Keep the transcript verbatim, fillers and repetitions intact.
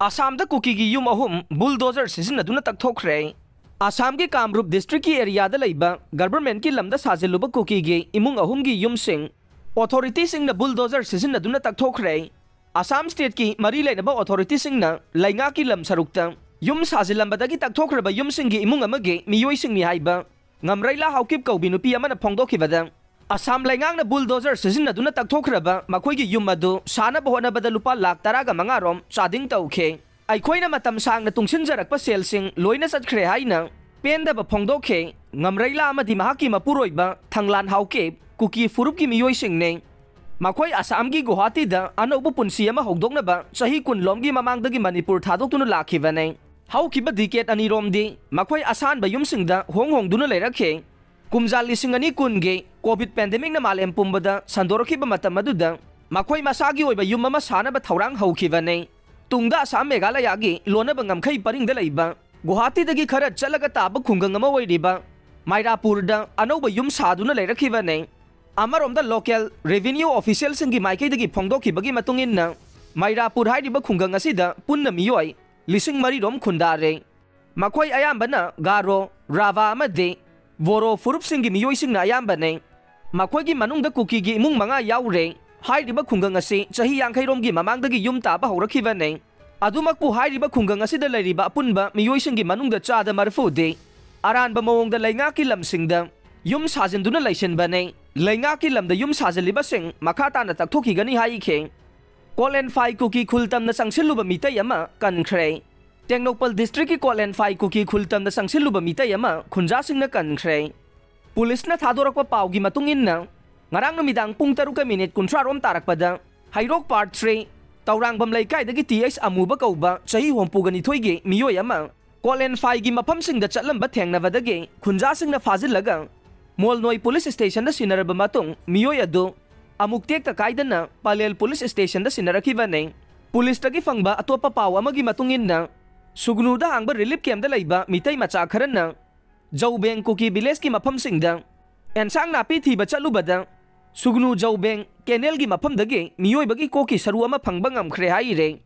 ꯑꯁꯥꯝꯗ ꯀꯨꯀꯤꯒꯤ ꯌꯨꯝ ꯑꯍꯨꯝ ꯕꯨꯜꯗꯣꯖꯔ ꯁꯤꯖꯤꯟꯅꯗꯨꯅ ꯇꯛꯊꯣꯛꯈ꯭ꯔꯦ꯫ ꯑꯁꯥꯝꯒꯤ ꯀꯥꯝꯔꯨꯞ ꯗꯤꯁꯇ꯭ꯔꯤꯛꯀꯤ ꯑꯦꯔꯤꯌꯥꯗ ꯂꯩꯕ ꯒꯚꯔꯟꯃꯦꯟꯠꯀꯤ ꯂꯝꯗ ꯁꯥꯖꯤꯜꯂꯨꯕ ꯀꯨꯀꯤꯒꯤ ꯏꯃꯨꯡ ꯑꯍꯨꯝꯒꯤ ꯌꯨꯝꯁꯤꯡ ꯑꯣꯊꯣꯔꯤꯇꯤꯁꯤꯡꯅ ꯕꯨꯜꯗꯣꯖꯔ ꯁꯤꯖꯤꯟꯅꯗꯨꯅ ꯇꯛꯊꯣꯛꯈ꯭ꯔꯦ꯫ ꯑꯁꯥꯝ ꯁ꯭ꯇꯦꯠꯀꯤ ꯃꯔꯤ ꯂꯩꯅꯕ ꯑꯣꯊꯣꯔꯤꯇꯤꯁꯤꯡꯅ ꯂꯩꯉꯥꯛꯀꯤ ꯂꯝ ꯁꯔꯨꯛꯇ ꯌꯨꯝ ꯁꯥꯖꯤꯜꯂꯝꯕꯗꯒꯤ ꯇꯛꯊꯣꯛꯈ꯭ꯔꯕ ꯌꯨꯝꯁꯤꯡꯒꯤ ꯏꯃꯨꯡ ꯑꯃꯒꯤ ꯃꯤꯑꯣꯏꯁꯤꯡꯅꯤ ꯍꯥꯏꯕ ꯉꯝꯔꯩꯂꯥ ꯍꯥꯎꯀꯤꯞ ꯀꯧꯕꯤ ꯅꯨꯄꯤ ꯑꯃꯅ ꯐꯣꯡꯗꯣꯛꯈꯤꯕꯗ, ꯑꯁꯥꯝ ꯂꯩꯉꯥꯛꯅ ꯕꯨꯜꯗꯣꯖꯔ ꯁꯤꯖꯤꯟꯅꯗꯨꯅ ꯇꯛꯊꯣꯛꯈ꯭ꯔꯕ ꯃꯈꯣꯏꯒꯤ ꯌꯨꯝ ꯑꯗꯨ ꯁꯥꯅꯕ ꯍꯣꯠꯅꯕꯗ ꯂꯨꯄꯥ ꯂꯥꯈ ꯇꯔꯥꯒ ꯃꯉꯥ ꯔꯣꯝ ꯆꯥꯗꯤꯡ ꯇꯧꯈꯤ꯫ ꯑꯩꯈꯣꯏꯅ ꯃꯇꯝ ꯁꯥꯡꯅ ꯇꯨꯡꯁꯤꯟꯖꯔꯛꯄ ꯁꯦꯜꯁꯤꯡ ꯂꯣꯏꯅ ꯆꯠꯈ꯭ꯔꯦ ꯍꯥꯏꯅ ꯄꯦꯟꯗꯕ ꯐꯣꯡꯗꯣꯛꯈꯤ꯫ ꯉꯝꯔꯩꯂꯥ ꯑꯃꯗꯤ ꯃꯍꯥꯛꯀꯤ ꯃꯄꯨꯔꯣꯏꯕ ꯊꯪꯂꯥꯟ ꯍꯥꯎꯀꯤꯞ ꯀꯨꯀꯤ ꯐꯨꯔꯨꯞꯀꯤ ꯃꯤꯑꯣꯏꯁꯤꯡꯅꯤ꯫ ꯃꯈꯣꯏ ꯑꯁꯥꯝꯒꯤ ꯒꯨꯋꯥꯍꯥꯇꯤꯗ ꯑꯅꯧꯕ ꯄꯨꯟꯁꯤ ꯑꯃ ꯍꯧꯗꯣꯛꯅꯕ ꯆꯍꯤ ꯀꯨꯟ ꯂꯣꯝꯒꯤ ꯃꯃꯥꯡꯗꯒꯤ ꯃꯅꯤꯄꯨꯔ ꯊꯥꯗꯣꯛꯇꯨꯅ ꯂꯥꯛꯈꯤꯕꯅꯤ꯫ ꯍꯧꯈꯤꯕ ꯗꯤꯀꯦꯠ ꯑꯅꯤꯔꯣꯝꯗꯤ ꯃꯈꯣꯏ ꯑꯁꯥꯟꯕ ꯌꯨꯝꯁꯤꯡꯗ ꯍꯣꯡ ꯍꯣꯡꯗꯨꯅ ꯂꯩꯔꯛꯈꯤ꯫ ꯀꯨꯝꯖꯥ ꯂꯤꯁꯤꯡ ꯑꯅꯤ ꯀꯨꯟꯒꯤ ꯀꯣꯚꯤꯗ ꯄꯦꯟꯗꯦꯃꯤꯛꯅ ꯃꯥꯂꯦꯝ ꯄꯨꯝꯕꯗ ꯁꯟꯗꯣꯔꯛꯈꯤꯕ ꯃꯇꯝ ꯑꯗꯨꯗ ꯃꯈꯣꯏ ꯃꯁꯥꯒꯤ ꯑꯣꯏꯕ ꯌꯨꯝ ꯑꯃ ꯁꯥꯅꯕ ꯊꯧꯔꯥꯡ ꯍꯧꯈꯤꯕꯅꯤ꯫ ꯇꯨꯡꯗ ꯑꯁꯥꯝ ꯃꯦꯘꯥꯂꯌꯥꯒꯤ ꯂꯣꯟꯅꯕ ꯉꯝꯈꯩ ꯄꯔꯤꯡꯗ ꯂꯩꯕ ꯒꯨꯋꯥꯍꯥꯇꯤꯗꯒꯤ ꯈꯔ ꯆꯠꯂꯒ ꯇꯥꯕ ꯈꯨꯡꯒꯪ ꯑꯃ ꯑꯣꯏꯔꯤꯕ ꯃꯥꯏꯔꯥꯄꯨꯔꯗ ꯑꯅꯧꯕ ꯌꯨꯝ ꯁꯥꯗꯨꯅ ꯂꯩꯔꯛꯈꯤꯕꯅꯤ꯫ ꯑꯃꯔꯣꯝꯗ ꯂꯣꯀꯦꯜ ꯔꯦꯚꯤꯅ꯭ꯌꯨ ꯑꯣꯐꯤꯁꯤꯌꯦꯜꯁꯤꯡꯒꯤ ꯃꯥꯏꯀꯩꯗꯒꯤ ꯐꯣꯡꯗꯣꯛꯈꯤꯕꯒꯤ ꯃꯇꯨꯡ ꯏꯟꯅ, ꯃꯥꯏꯔꯥꯄꯨꯔ ꯍꯥꯏꯔꯤꯕ ꯈꯨꯡꯒꯪ ꯑꯁꯤꯗ ꯄꯨꯟꯅ ꯃꯤꯑꯣꯏ ꯂꯤꯁꯤꯡ ꯃꯔꯤ ꯔꯣꯝ ꯈꯨꯟꯗꯥꯔꯦ꯫ ꯃꯈꯣꯏ ꯑꯌꯥꯝꯕꯅ ꯒꯥꯔꯣ, ꯔꯥꯚꯥ ꯑꯃꯗꯤ ꯕꯣꯔꯣ ꯐꯨꯔꯨꯞꯁꯤꯡꯒꯤ ꯃꯤꯑꯣꯏꯁꯤꯡꯅ ꯑꯌꯥꯝꯕꯅꯤ꯫ ꯃꯈꯣꯏꯒꯤ ꯃꯅꯨꯡꯗ ꯀꯨꯀꯤꯒꯤ ꯏꯃꯨꯡ ꯃꯉꯥ ꯌꯥꯎꯔꯦ꯫ ꯍꯥꯏꯔꯤꯕ ꯈꯨꯡꯒꯪ ꯑꯁꯤ ꯆꯍꯤ ꯌꯥꯡꯈꯩ ꯔꯣꯝꯒꯤ ꯃꯃꯥꯡꯗꯒꯤ ꯌꯨꯝ ꯇꯥꯕ ꯍꯧꯔꯛꯈꯤꯕꯅꯤ꯫ ꯑꯗꯨꯃꯛꯄꯨ ꯍꯥꯏꯔꯤꯕ ꯈꯨꯡꯒꯪ ꯑꯁꯤꯗ ꯂꯩꯔꯤꯕ ꯑꯄꯨꯟꯕ ꯃꯤꯑꯣꯏꯁꯤꯡꯒꯤ ꯃꯅꯨꯡꯗ ꯆꯥꯗ ꯃꯔꯤꯐꯨꯗꯤ ꯑꯔꯥꯟꯕ ꯃꯑꯣꯡꯗ ꯂꯩꯉꯥꯛꯀꯤ ꯂꯝꯁꯤꯡꯗ ꯌꯨꯝ ꯁꯥꯖꯤꯟꯗꯨꯅ ꯂꯩꯁꯤꯟꯕꯅꯤ꯫ ꯂꯩꯉꯥꯛꯀꯤ ꯂꯝꯗ ꯌꯨꯝ ꯁꯥꯖꯤꯜꯂꯤꯕꯁꯤꯡ ꯃꯈꯥ ꯇꯥꯅ ꯇꯛꯊꯣꯛꯈꯤꯒꯅꯤ ꯍꯥꯏꯈꯤ꯫ ꯀꯣꯂꯦꯟꯐꯥꯏ ꯀꯨꯀꯤ ꯈꯨꯜ ꯇꯝꯅ ꯆꯪꯁꯤꯜꯂꯨꯕ ꯃꯤꯇꯩ ꯑꯃ ꯀꯟꯈ꯭ꯔꯦ꯫ ꯇꯦꯡꯅꯧꯄꯜ ꯗꯤꯁꯇ꯭ꯔꯤꯛꯀꯤ ꯀꯣꯂꯦꯟꯐꯥꯏ ꯀꯨꯀꯤ ꯈꯨꯜ ꯇꯝꯅ ꯆꯪꯁꯤꯜꯂꯨꯕ ꯃꯤꯇꯩ ꯑꯃ ꯈꯨꯟꯖꯥꯁꯤꯡꯅ ꯀꯟꯈ꯭ꯔꯦ꯫ ꯄꯨꯂꯤꯁꯅ ꯊꯥꯗꯣꯔꯛꯄ ꯄꯥꯎꯒꯤ ꯃꯇꯨꯡ ꯏꯟꯅ, ꯉꯔꯥꯡ ꯅꯨꯃꯤꯗꯥꯡ ꯄꯨꯡ ꯇꯔꯨꯛꯀ ꯃꯤꯅꯤꯠ ꯀꯨꯟꯊ꯭ꯔꯥ ꯔꯣꯝ ꯇꯥꯔꯛꯄꯗ ꯍꯩꯔꯣꯛ ꯄꯥꯔꯠ ꯊ꯭ꯔꯤ ꯇꯧꯔꯥꯡꯕꯝ ꯂꯩꯀꯥꯏꯗꯒꯤ ꯇꯤ ꯑꯩꯆ ꯑꯃꯨꯕ ꯀꯧꯕ ꯆꯍꯤ ꯍꯨꯝꯐꯨꯒ ꯅꯤꯊꯣꯏꯒꯤ ꯃꯤꯑꯣꯏ ꯑꯃ ꯀꯣꯂꯦꯟꯐꯥꯏꯒꯤ ꯃꯐꯝꯁꯤꯡꯗ ꯆꯠꯂꯝꯕ ꯊꯦꯡꯅꯕꯗꯒꯤ ꯈꯨꯟꯖꯥꯁꯤꯡꯅ ꯐꯥꯖꯤꯜꯂꯒ ꯃꯣꯜꯅꯣꯏ ꯄꯨꯂꯤꯁ ꯁ꯭ꯇꯦꯁꯟꯗ ꯁꯤꯟꯅꯔꯕ ꯃꯇꯨꯡ, ꯃꯤꯑꯣꯏ ꯑꯗꯨ ꯑꯃꯨꯛ ꯇꯦꯛꯇ ꯀꯥꯏꯗꯅ ꯄꯂꯦꯜ ꯄꯨꯂꯤꯁ ꯁ꯭ꯇꯦꯁꯟꯗ ꯁꯤꯟꯅꯔꯛꯈꯤꯕꯅꯤ꯫ ꯄꯨꯂꯤꯁꯇꯒꯤ ꯐꯪꯕ ꯑꯇꯣꯞꯄ ꯄꯥꯎ ꯑꯃꯒꯤ ꯃꯇꯨꯡ ꯏꯟꯅ, ꯁꯨꯒꯅꯨꯗ ꯍꯥꯡꯕ ꯔꯤꯂꯤꯐ ꯀꯦꯝꯞꯇ ꯂꯩꯕ ꯃꯤꯇꯩ ꯃꯆꯥ ꯈꯔꯅ ꯖꯧꯕꯦꯡ ꯀꯨꯀꯤ ꯚꯤꯂꯦꯖꯀꯤ ꯃꯐꯝꯁꯤꯡꯗ ꯑꯦꯟꯁꯥꯡ ꯅꯥꯄꯤ ꯊꯤꯕ ꯆꯠꯂꯨꯕꯗ ꯁꯨꯒꯅꯨ ꯖꯧꯕꯦꯡ ꯀꯦꯅꯦꯜꯒꯤ ꯃꯐꯝꯗꯒꯤ ꯃꯤꯑꯣꯏꯕꯒꯤ ꯀꯣꯛꯀꯤ ꯁꯔꯨ ꯑꯃ ꯐꯪꯕ ꯉꯝꯈ꯭ꯔꯦ ꯍꯥꯏꯔꯦ꯫